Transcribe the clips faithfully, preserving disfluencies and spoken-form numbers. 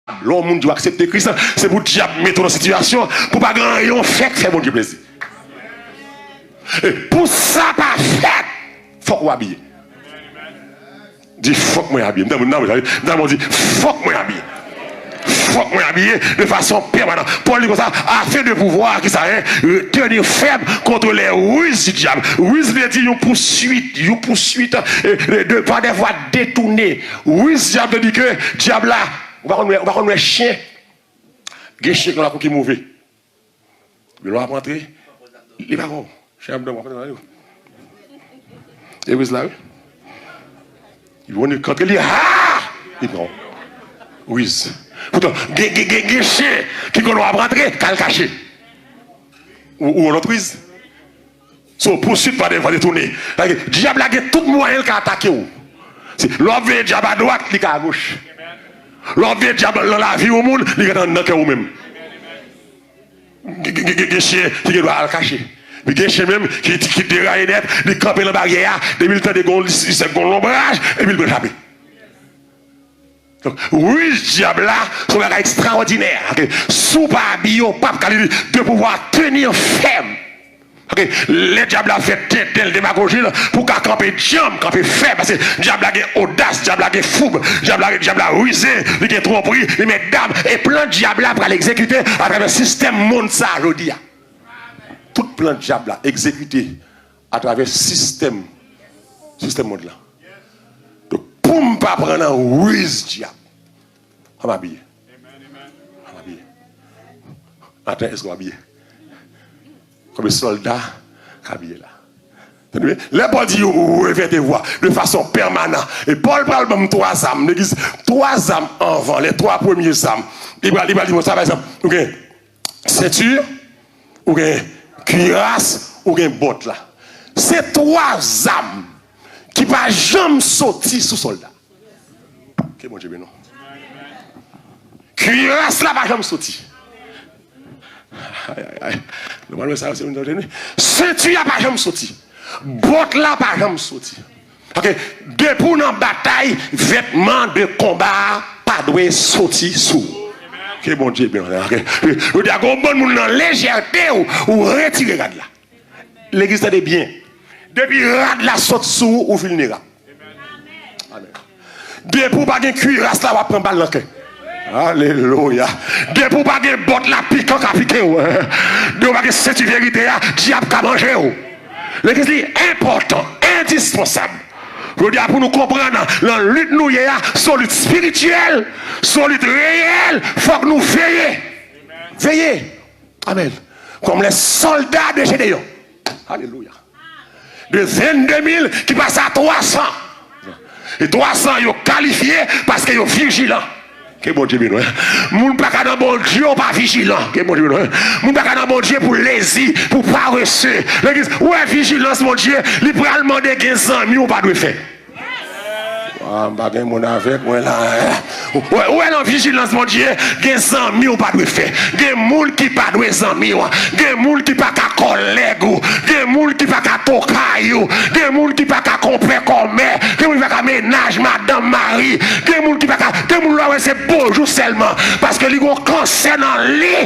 Lè yon moun di w aksepte Kris, se pou dyab mete w nan sitiyasyon pou pa gen anyen w fè k fè Bondye plezi. E pou sa pa fèt, fòk ou abiye. Di, "Fòk mwen abiye." M tanmen, m tanmen, m tanmen di, "Fòk mwen abiye." Fòk mwen abiye de fason pèmanan. Pòl di konsa, afin de pouvoir, ki sa, hein, tenir ferme contre les ruses du diable. Riz vle di yon pouswit, yon pouswit, eh, de, de, pa de vwa detounen. Riz dyab vle di ke dyab la, ou pa konn wè, ou pa konn wè chen. Gen chen ki nan lakou ki move. Men lè w ap rantre, li pa bon. Chen ap dòmi, w ap rantre nan yo. E riz la, wi. Li bon, li kantre, li, ha! Li pran w. Riz. Poutan, gen, gen, gen, gen chen ki konn w ap rantre, k al kache. Ou, ou yon lòt riz. Se yon pouswit pa de vwa detounen. Sa vle di, dyab la gen tout mwayen l ka atake w. Se, lè w ap veye dyab adwat, li ka agoch. Lè w ap veye dyab nan lavi yon moun, li gentan nan kè w menm. Gen, gen, gen, gen chen ki gen dwa al kache. Epi gen chen menm ki, ki deraye nèt, li kanpe nan baryè a, depi l tande gon, li, li sèk gon lonbraj, epi l pran chape. Donk, riz dyab la, se yon bagay ekstraòdinè. Ok? Si w pa abiye, w p ap ka li de pouvoir tenir ferme. Ok? Lè dyab la fè tenten l, demagoji l, pou w ka kanpe djanm, kanpe fèm, paske dyab la gen odas, dyab la gen foub, dyab la, dyab la rize, li gen twonpri, li met dam, e plan dyab la pral egzekite atravè sistèm mond sa a jodi a. Tout plan dyab la egzekite atravè sistèm, sistèm mond lan. Donk, pou m pa pran nan riz dyab, fò m abiye. Fò m abiye. Maten, èske w abiye? Konbyen sòlda k abiye la? Tande byen? Lè Pòl di, revêtez-vous de fason pèmanan. E Pòl pral ban m twa zam. Legliz, twa zam anvan, les trois premiers zam. Li pral, li pral di mwen sa, pa egzanp, ou gen senti, ou gen kiras, ou gen bòt la. Se twa zam ki pa janm soti sou sòlda. Ke Bondye beni w. Kiras la pa janm soti. Ay, ay, ay. Nòmalman, sa yo se moun ki jeni. Senti a pa janm soti. Bòt la pa janm soti. Ok, depi w nan batay, vètman de konba a pa dwe soti sou ou. Ke Bondye beni w. Ok. Yo di a gon bann moun nan lejète w, ou retire rad la. Legliz, tande byen. Depi rad la sot sou ou, ou vilnerab. Amen. Depi w pa gen kiras la, w ap pran bal nan kè. Alelouya. Depi w pa gen bòt la, pikan ka pike w. Depi w pa gen senti verite a, dyab ka manje w. Legliz, li enpòtan, endispansab. Jodi a, pou nou konprann, nan lit nou ye a, se yon lit espirityèl, se yon lit reyèl, fòk nou veye. Veye. Amen. Comme les soldats de Gédéon. Alelouya. De vennde mil ki pase a twa san. E twa san yo kalifye paske yo vijilan. Ke Bondye beni w. Moun pa ka nan Bondye ou pa vijilan. Ke Bondye beni w. Moun pa ka nan Bondye pou lezi, pou parese. Legliz, ou wè vijilans Bondye, li pral mande gen zanmi ou pa dwe fè. Ah, m pa gen moun avèk mwen la, hein. Ou wè, ou wè nan vijilans Bondye, gen zanmi ou pa dwe fè. Gen moun ki pa dwe zanmi w. Gen moun ki pa ka kòlèg ou. Gen moun ki pa ka tokay ou. Gen moun ki pa ka konpè kòmè. Gen moun ki pa ka mennaj, madanm, mari. Gen moun ki pa ka, gen moun lè w wè se bonjou sèlman. Paske li gon kansè nan li.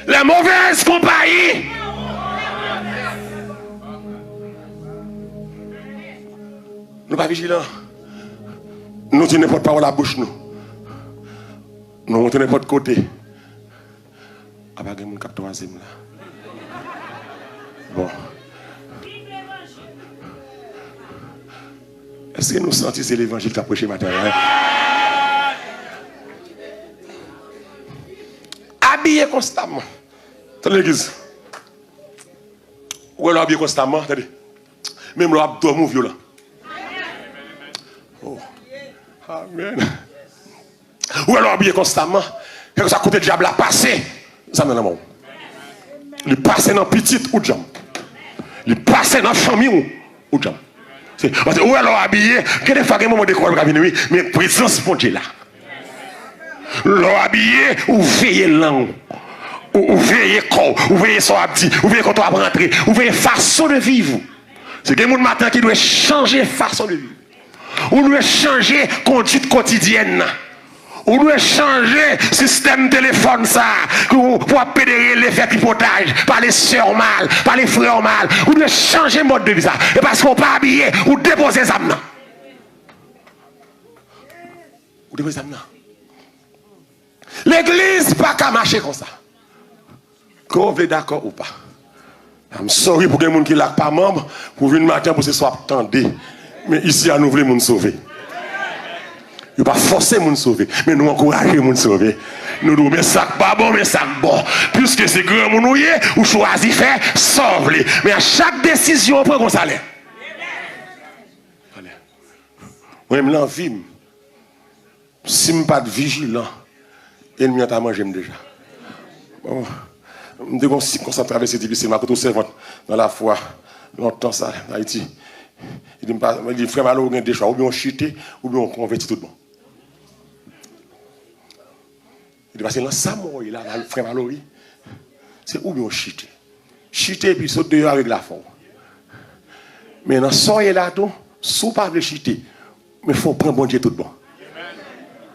Les mauvaises compagnies. Nou pa vijilan. Nou di nenpòt pawòl a bouch nou. Nou monte nenpòt kote. Apa gen moun k ap twaze m la? Bon. Èske nou santi se levanjil k ap preche maten an? Abiye konstaman. Tande legliz. Ou wè lè w abiye konstaman, tande. Menm lè w ap dòmi w vyolan. Oh. Amen. Ou wè lè w abiye konstaman, kèlkeswa kote dyab la pase, zam nan nan men w. Li pase nan pitit ou djanm. Li pase nan fanmi w, ou djanm. Se, paske ou wè lè w abiye, gen de fwa gen moman de kòl ka vini wi, men prezans Bondye la. Lè w abiye, ou veye lang ou, ou, ou veye kò w, ou veye sa w ap di, ou veye kote w ap rantre, ou veye fason de viv ou. Se gen moun maten ki dwe chanje fason de viv. Ou dwe chanje kondwit kotidyèn nan. Ou dwe chanje sistèm telefòn sa a, pou w ap pede rele, fè tripotaj, pale sè w mal, pale frè w mal. Ou dwe chanje mòd de vi sa a. E paske w pa abiye, ou depoze zam nan. Ou depoze zam nan. Legliz pa ka mache konsa. Ke w vle dakò ou pa. I'm sorry pou gen moun ki la k pa manm, pou vin maten pou se sa w ap tande. Men isi a nou vle moun sove. Yo pa fòse moun sove, men nou ankouraje moun sove. Nou di w, men sa k pa bon, men sa k bon. Piske se granmoun ou ye, ou chwazi fè sa w vle. Men a chak desizyon w pran, gon salè. Mwen menm nan vi m, si m pa t vijilan, ènmi an ta manje m deja. Bon, m te gon sik konsa m travèse difisil, m al kote yon sèvant nan lafwa, lontan sa, Ayiti. Li di m pa, li di, frè Malo, ou gen de chwa, oubyen w chite, oubyen w konvèti tout bon. Li di, paske nan sa mwen ye la, frè Malo, wi, se oubyen w chite. Chite epi sot deyò a, règ la fè w. Men nan sa w ye la tou, si w pa vle chite, men fò w pran Bondye tout bon.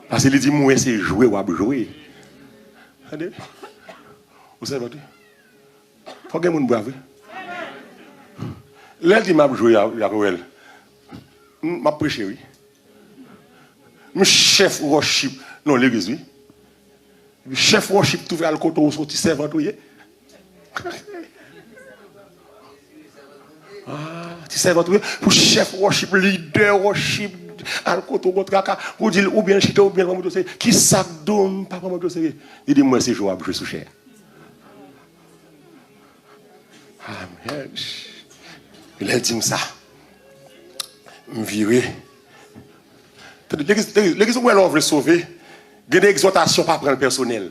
Paske li di, mwen wè se jwe w ap jwe. Tande? Ou sèvant wi. Fò gen moun brav wi. Lè l di m ap jwe a, a Joel, m ap preche wi. M chèf worship nan legliz wi. Epi chèf worship twouve al kote w, se yon ti sèvant ou ye. Ah, ti sèvant ou ye. Pou chèf worship, lidè worship, al kote w gon traka, ou di l oubyen l chita oubyen l pran mouto serye. Kisa k di w m pa pran mouto serye? Li di m wè se jwe w ap jwe sou chè a. Amèn. Lè l di m sa, m vire. Tande, legliz, legliz, legliz, ou wè lè w vle sove, gen de egzòtasyon pa pran l pèsonèl.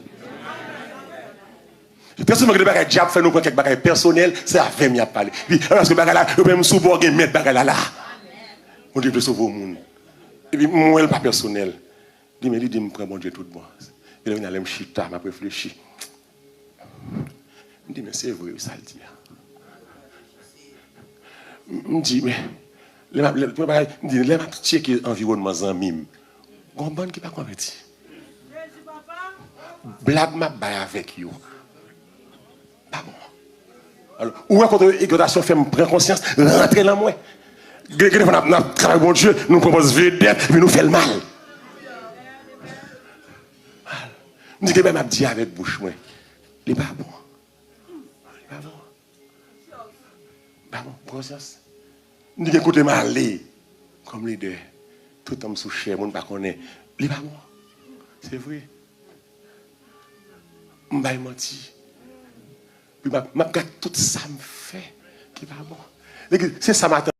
Trè souvan, gen de bagay dyab fè nou pran kèk bagay pèsonèl, se avè m y ap pale. Epi, alòske bagay la, yo menm sou bò gen mèt bagay la la. Bondye vle sove yon moun. Epi, m wè l pa pèsonèl. Li, men li di m pran Bondye tout bon. E lè vini a, lè m chita, m ap reflechi. M di, men se vre wi sa l di a. M di, men, lè m ap, lè, premye bagay, m di, lè m ap tcheke anviwònman zanmi m, gon bann ki pa konvèti. Blag m ap bay avèk yo. Pa bon. Alò, ou wè kote egzòtasyon fè m pran konsyans, rantre nan mwen. Gen, gen defwa n ap, n ap travay Bondye, nou pran pòz vedèt, epi nou fè l mal. Mal. M di, gen bagay m ap di avèk bouch mwen. Li pa bon. Li pa bon. Pa bon, pran konsyans. M di, gen kote m ale kòm lidè. Toutan m sou chè, moun pa konnen. Li pa bon. Se vre. M bay manti. Pi m ap, m ap gad tout sa m fè ki pa bon. Legliz, se sa m ap